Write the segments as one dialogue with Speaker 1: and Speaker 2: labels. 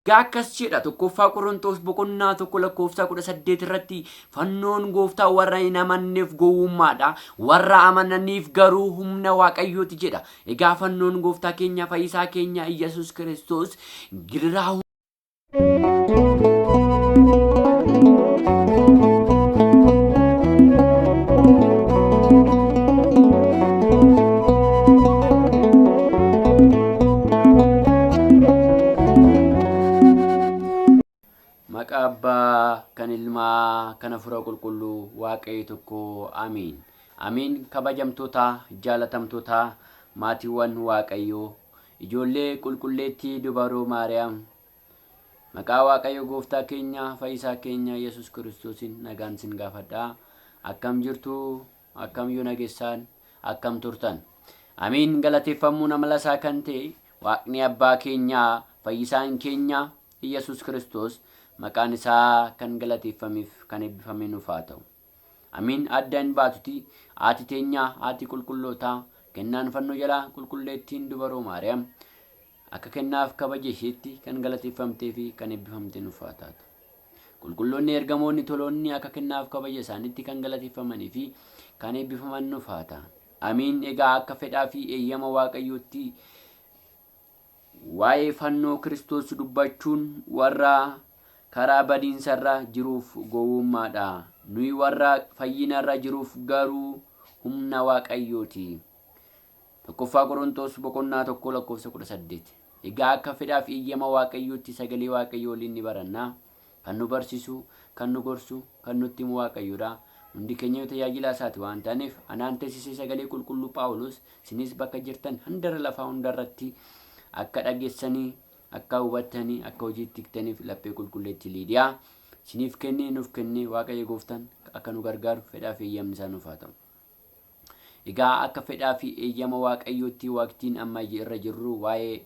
Speaker 1: Egaa akkas jedha tokkoffaa Qorontoos boqonnaa 1 lakkoofsa 18 irratti fannoon gooftaa warra hin amanneef gowwummaadha, warra amananiif garuu humna Waaqayyooti jedha. Egaa fannoon gooftaa keenya fayyisaa keenya Iyyasuus Kiristoos gidiraa Maqaa Abbaa kan Ilmaa kan Hafuura Qulqulluu Waaqayyo tokko Amiin. Amiin kabajamtoota jaalatamtoota maatiiwwan Waaqayyoo ijoollee qulqulleettii dubaroo Maariyaam maqaa Waaqayyo gooftaa keenya fayyisaa keenya Yesuus Kiristoosiin nagaan sin gaafadha. Akkam jirtu akkam yoo nageessaan akkam turtan. Amiin galateeffamuun amala isaa kan ta'e Waaqni abbaa keenyaa fayyisaan keenya Iyyasuus Kiristoos maqaan isaa kan galateeffameef kan eebbifame nuuf haa ta'u. Amiin adda hin baatuti haati teenyaa haati qulqullootaa kennaan fannoo jalaa qulqulleettiin dubaroo Maariyaam akka kennaaf kabaja isheetti kan galateeffamtee fi kan eebbifamte nuuf haa taatu. Qulqulloonni ergamoonni toloonni akka kennaaf kabaja isaaniitti kan galateeffamanii fi kan eebbifaman nuuf haa ta'an. Amiin egaa akka fedhaa fi eeyyama Waaqayyootti waa'ee fannoo Kiristoos dubbachuun warra karaa badiinsarra jiruuf gowwummaadha. Nuyi warra fayyinarra jiruuf garuu humna Waaqayyooti. Tokkoffaa Qorontoos boqonnaa 1 lakkoofsa 18. Egaa akka fedhaa fi eeyyama Waaqayyootti sagalee Waaqayyoo waliin ni baranna. Kan nu barsiisu, kan nu gorsu, kan nutti himu Waaqayyoodha. Hundi keenya yoo tajaajilaa isaati waan taaneef anaan teessisee sagalee qulqulluu Phaawulos isinis bakka jirtan handara lafaa hundarratti akka dhageessanii, akka hubattanii, akka hojiitti hiiktaniif laphee qulqulleettii Liidiyaa isiniif kennee nuuf kennee Waaqayyo gooftaan akka nu gargaaru fedhaa fi eeyyamni isaa nuuf haa ta'u. Egaa akka fedhaa fi eeyyama Waaqayyootti waqtiin amma irra jirru waa'ee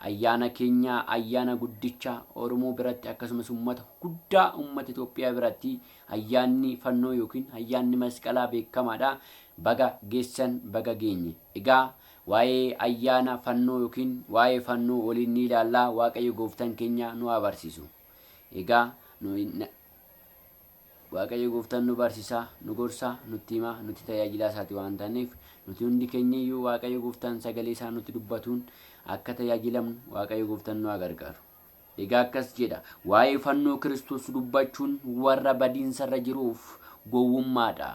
Speaker 1: ayyaana keenya ayyaana guddicha Oromoo biratti akkasumas uummata guddaa uummata Itoophiyaa biratti ayyaanni fannoo yookiin ayyaanni masqalaa beekamaadha. Baga geessan baga geenye. Egaa waa'ee ayyaana fannoo yookiin waa'ee fannoo waliin ni ilaalla. Waaqayyo gooftaan keenya nu haa barsiisu. Egaa Waaqayyo gooftaan nu barsiisa, nu gorsa, nutti hima, nuti tajaajilaa isaati waan taaneef nuti hundi keenya iyyuu Waaqayyo gooftaan sagalee isaa nutti dubbatuun akka tajaajilamnu Waaqayyo gooftaan nu haa gargaaru. Egaa akkas jedha, waa'ee fannoo Kiristoos dubbachuun warra badiinsarra jiruuf gowwummaadha.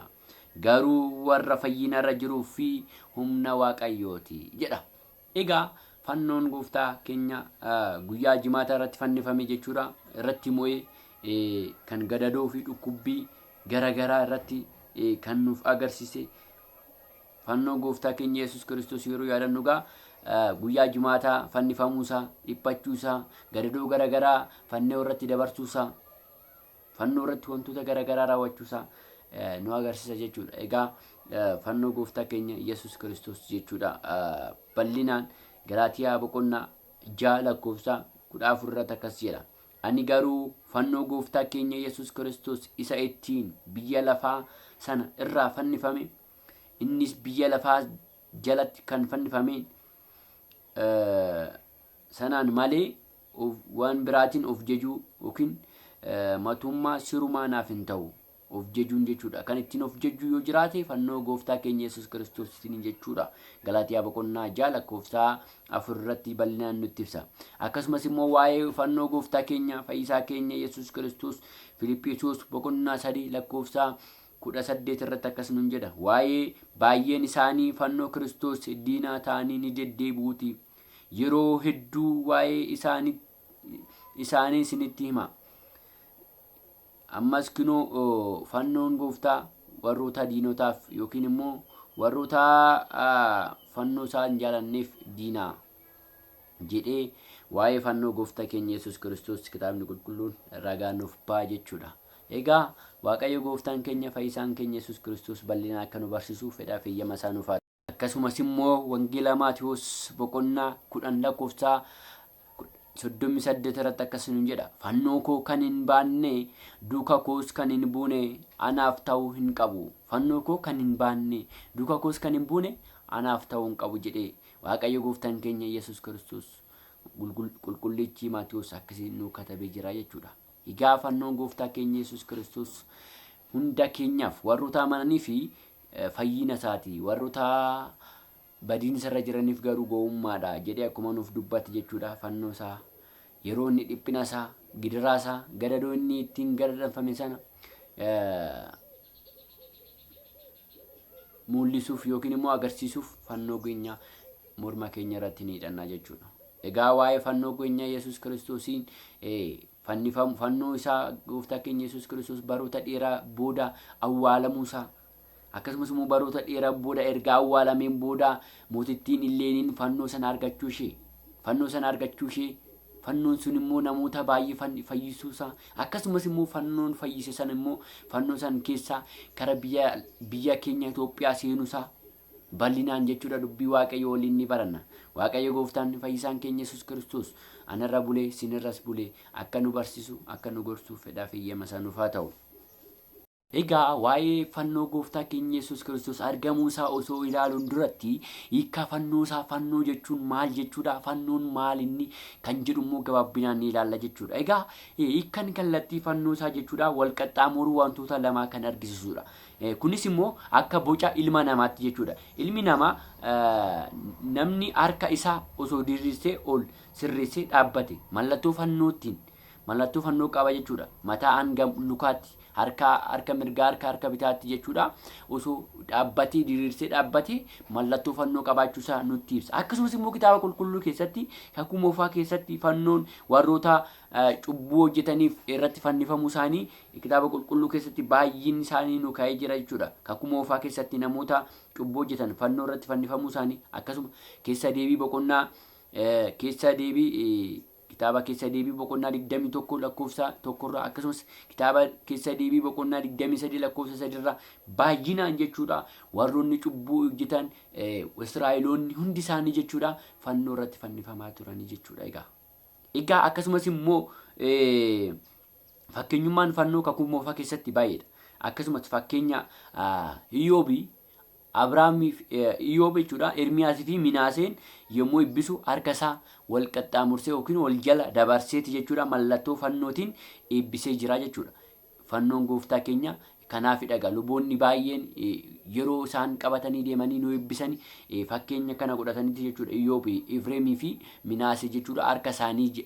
Speaker 1: Garuu warra fayyinarra jiruuf fi humna Waaqayyooti jedha. Egaa fannoon gooftaa keenya guyyaa jimaataa irratti fannifame jechuudha. Irratti mo'ee kan gadadoo fi dhukkubbii garaagaraa irratti kan nuuf agarsiise fannoo gooftaa keenya Yesuus Kiristoos yeroo yaadannu egaa guyyaa jimaataa fannifamuusaa, dhiphachuusaa, gadadoo garaagaraa fannoo irratti dabarsuusaa Fannoo irratti wantoota garaagaraa raawwachuusaa nu agarsiisa jechuudha. Egaa fannoo gooftaa keenya Yesuus Kiristoos jechuudha. Bal'inaan Galaatiyaa boqonnaa 6 lakkoofsa 14 irratti akkas jedha. Ani garuu fannoo gooftaa keenya Yesuus Kiristoos isa ittiin biyya lafaa sana irraa fannifame, innis biyya lafaa jalatti kan fannifameen sanaan malee waan biraatiin of jejuu yookiin matummaa sirumaa naaf hin ta'u. Of jejuun jechuudha. Kan ittiin of jejuu yoo jiraate fannoo gooftaa keenya Yesuus Kiristoositiin jechuudha. Galaatiyaa boqonnaa 6 lakkoofsa 4 irratti bal'inaan nutti ibsa. Akkasumas immoo waa'ee fannoo gooftaa keenya fayyisaa keenya Yesuus Kiristoos Filiphisiyoos boqonnaa 3 lakkoofsa 18 irratti akkas nun jedha. Waa'ee baay'een isaanii fannoo Kiristoos diinaa ta'anii ni deddeebi'uuti. Yeroo hedduu waa'ee isaanii isinitti hima. Ammas kinoo fannoon gooftaa warroota diinotaaf yookiin immoo warroota fannoo isaa hin jaalanneef diinaa jedhee waa'ee fannoo gooftaa keenya Yesuus Kiristoos kitaabni qulqulluun ragaa nuuf ba'a jechuudha. Egaa Waaqayyo gooftaan keenya fayyisaan keenya Yesuus Kiristoos bal'inaan akka nu barsiisu fedhaa fi eeyyama isaa nuuf haa Akkasumas immoo Wangeela Maatewos boqonnaa 10 lakkoofsa 38 irratti akkas nuun jedha. Fannoo koo kan hin baanne duuka koos kan hin buune anaaf ta'uu hin qabu. Fannoo koo kan hin baanne duuka koos kan hin buune anaaf ta'uu hin qabu jedhee Waaqayyo gooftaan keenya Yesuus Kiristoos Qulqullichi Maatiyuus akkasiin nuu katabee jira jechuudha. Egaa fannoon gooftaa keenya Yesuus Kiristoos hunda keenyaaf, warroota amananii fi fayyina isaati. Warroota badiinsa irra jiraniif garuu gowwummaadha jedhee akkuma nuuf dubbate jechuudha. Fannoo isaa yeroo inni dhiphina isaa, gidiraa isaa, gadadoo inni ittiin gadadamfame sana mul'isuuf yookiin immoo agarsiisuuf fannoo keenya morma keenya irratti ni hidhanna jechuudha. Egaa waa'ee fannoo keenya Yesuus Kiristoosiin, fannifamu fannoo isaa gooftaa keenya Yesuus Kiristoos baroota dheeraa booda awwaalamuu isaa, akkasumas immoo baroota dheeraa booda erga awwaalameen booda mootittiin Illeeniin fannoo sana argachuu ishee, fannoon sun immoo namoota baay'ee fayyisuu isaa, akkasumas immoo fannoon fayyise sana immoo fannoo san keessaa kara biyya keenya Itoophiyaa seenuu isaa bal'inaan jechuudha dubbii Waaqayyo waliin ni baranna. Waaqayyo gooftaan fayyisaan keenya Yesuus Kiristoos anarra bulee sinirras bulee akka nu barsiisu, akka nu gorsu fedhaa fi eeyyama isaa nuuf haa ta'u. Egaa waa'ee fannoo gooftaa keenya Yesuus Kiristoos argamuu isaa osoo ilaaluun duratti hiikkaa fannoo isaa, fannoo jechuun maal jechuudha, fannoon maal inni kan jedhu immoo gabaabinaan ni ilaalla jechuudha. Egaa hiikkaan kallattii fannoo isaa jechuudha wal qaxxaamuruu wantoota lamaa kan argisiisudha. Kunis immoo akka boca ilma namaatti jechuudha. Ilmi namaa, namni harka isaa osoo diriirsee ol sirreessee dhaabbate mallattoo fannootiin mallattoo fannoo qaba jechuudha. Mataa hanga lukaatti, harka harka mirgaa, harka harka bitaatti jechuudha. Osoo dhaabbatee diriirsee dhaabbatee mallattoo fannoo qabaachuu isaa nutti ibsa. Akkasumas immoo kitaaba qulqulluu keessatti, kakuu moofaa keessatti fannoon warroota cubbuu hojjetaniif irratti fannifamuu isaanii kitaaba qulqulluu keessatti baay'een isaanii nu kaa'ee jira jechuudha. Kakuu moofaa keessatti namoota cubbuu hojjetan fannoo irratti fannifamuu isaanii, akkasuma keessa deebii boqonnaa keessa deebii kitaaba keessa deebii boqonnaa 21 lakkoofsa 1rraa, akkasumas kitaaba keessa deebii boqonnaa 23 lakkoofsa 3rraa baay'inaan jechuudha warroonni cubbuu hojjetan, Israa'eloonni hundi isaanii jechuudha fannoo irratti fannifamaa turanii jechuudha. Egaa akkasumas immoo fakkeenyummaan fannoo kakuu moofaa keessatti baay'eedha. Akkasumas fakkeenya Iyyoobii, Abrahaamiif, Iyyoob jechuudha, Ermiyaasii fi Minaaseen yommuu eebbisu harka isaa wal qaxxaamursee yookiin wal jala dabarseeti jechuudha mallattoo fannootiin eebbisee jira jechuudha. Fannoon gooftaa keenya kanaafidha. Egaa luboonni baay'een yeroo isaan qabatanii deemanii nu eebbisanii fakkeenya kana godhataniiti jechuudha. Iyyoob, Efreemii fi Minaasee jechuudha harka isaanii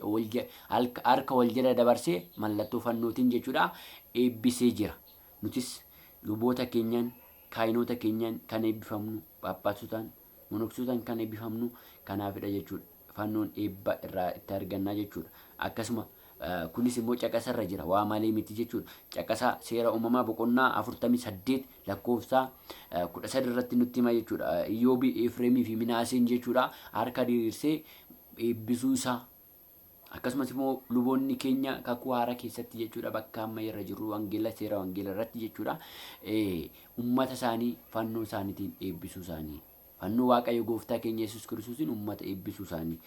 Speaker 1: harka wal jala dabarsee mallattoo fannootiin jechuudha eebbisee jira. Nutis luboota keenyaan, kaahinoota keenyaan kan eebbifamnu, phaaphaasootaan, monoksotaan kan eebbifamnu kanaafidha jechuudha. Fannoon eebba irraa itti argannaa jechuudha. Akkasuma kunis immoo caqasarra jira, waa malee miti jechuudha. Caqasa seera uumamaa boqonnaa 48 lakkoofsa 13 irratti nutti hima jechuudha. Iyyoobii, Efreemii fi Minaaseen jechuudha harka diriirsee eebbisuu isaa, akkasumas immoo luboonni keenya kakuu haaraa keessatti jechuudha bakka amma irra jirru wangeela seera wangeela irratti jechuudha ummata isaanii fannoo isaaniitiin eebbisuu isaanii, fannoo Waaqayyo gooftaa keenya Yesuus Kiristoosiin ummata eebbisuu isaanii.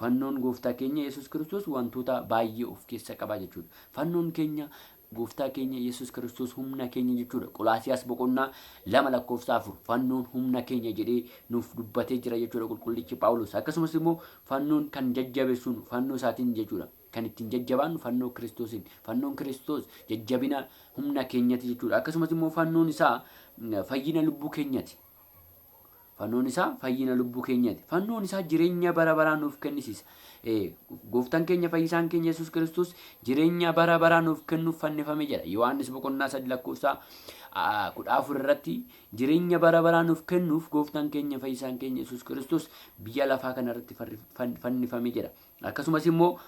Speaker 1: Fannoon gooftaa keenya Yesuus Kiristoos wantoota baay'ee of keessa qaba jechuudha. Fannoon keenya gooftaa keenya Yesuus Kiristoos humna keenya jechuudha. Qolaasiyaas boqonnaa 2 lakkoofsa 4 fannoon humna keenya jedhee nuuf dubbatee jira jechuudha qulqullichi Phaawulos. Akkasumas immoo fannoon kan jajjabeessuun fannoo isaatiin jechuudha. Kan ittiin jajjabaannu fannoo Kiristoosiin. Fannoon Kiristoos jajjabina humna keenyati jechuudha. Akkasumas immoo fannoon isaa fayyina lubbuu keenyati. Fannoon isaa fayyina lubbuu keenyati. Fannoon isaa jireenya bara baraa nuuf kennisiisa. Gooftaan keenya fayyisaan keenya Yesuus Kiristoos jireenya bara baraa nuuf kennuuf fannifame jedha. Yohaannis boqonnaa 3 lakkoofsa 14 irratti jireenya bara baraa nuuf kennuuf gooftaan keenya fayyisaan keenya Yesuus Kiristoos biyya lafaa kanarratti fannifame jedha. Akkasumas immoo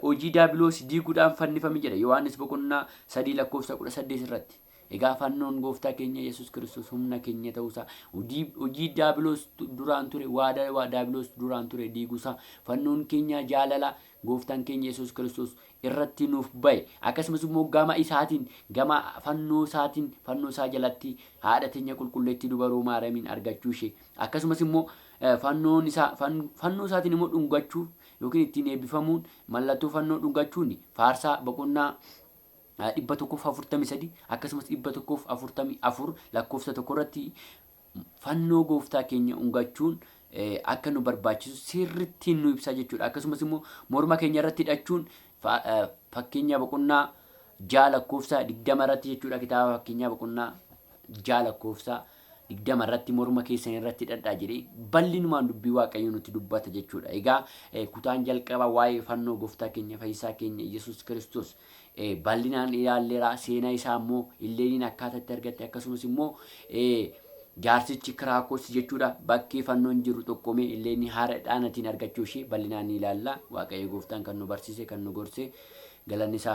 Speaker 1: hojii daabiloos diiguudhaan fannifame jedha. Yohaannis boqonnaa 3 lakkoofsa 18 irratti. Egaa fannoon gooftaa keenya Yesuus Kiristoos humna keenya ta'uusaa, hojii daabiloos duraan ture, waadaa daabiloos duraan ture diiguusaa, fannoon keenya jaalala gooftaan keenya Yesuus Kiristoos irratti nuuf ba'e, akkasumas immoo gama isaatiin, gama fannoo isaatiin, fannoo isaa jalatti haadha teenya qulqulleettii dubaroo Maariyaamiin argachuu ishee, akkasumas immoo fannoon isaa fannoo isaatiin immoo dhungachuu yookiin ittiin eebbifamuun, mallattoo fannoo dhungachuun faarsaa boqonnaa 143 akkasumas 144 lakkoofsa 1 irratti fannoo gooftaa keenya dhungachuun akka nu barbaachisu sirrittiin nu ibsa jechuudha. Akkasumas immoo morma keenya irratti hidhachuun Fakkeenya boqonnaa 6 lakkoofsa 20 irratti jechuudha. Kitaaba Fakkeenyaa boqonnaa 6 lakkoofsa 20 irratti morma keessan irratti hidhadhaa jedhee bal'inumaan dubbii Waaqayyoo nutti dubbata jechuudha. Egaa kutaan jalqabaa waa'ee fannoo gooftaa keenya fayyisaa keenya Yesuus Kiristoos bal'inaan ilaalleera. Seenaa isaa immoo Illeeniin akkaataa itti argatte, akkasumas immoo jaarsichi Kiraakos jechuudha bakkee fannoon jiru xoqqomee Illeenii haara dhaanatiin argachuu ishee bal'inaan ni ilaalla. Waaqayyo gooftaan kan nu barsiise, kan nu gorse, galanni isaa.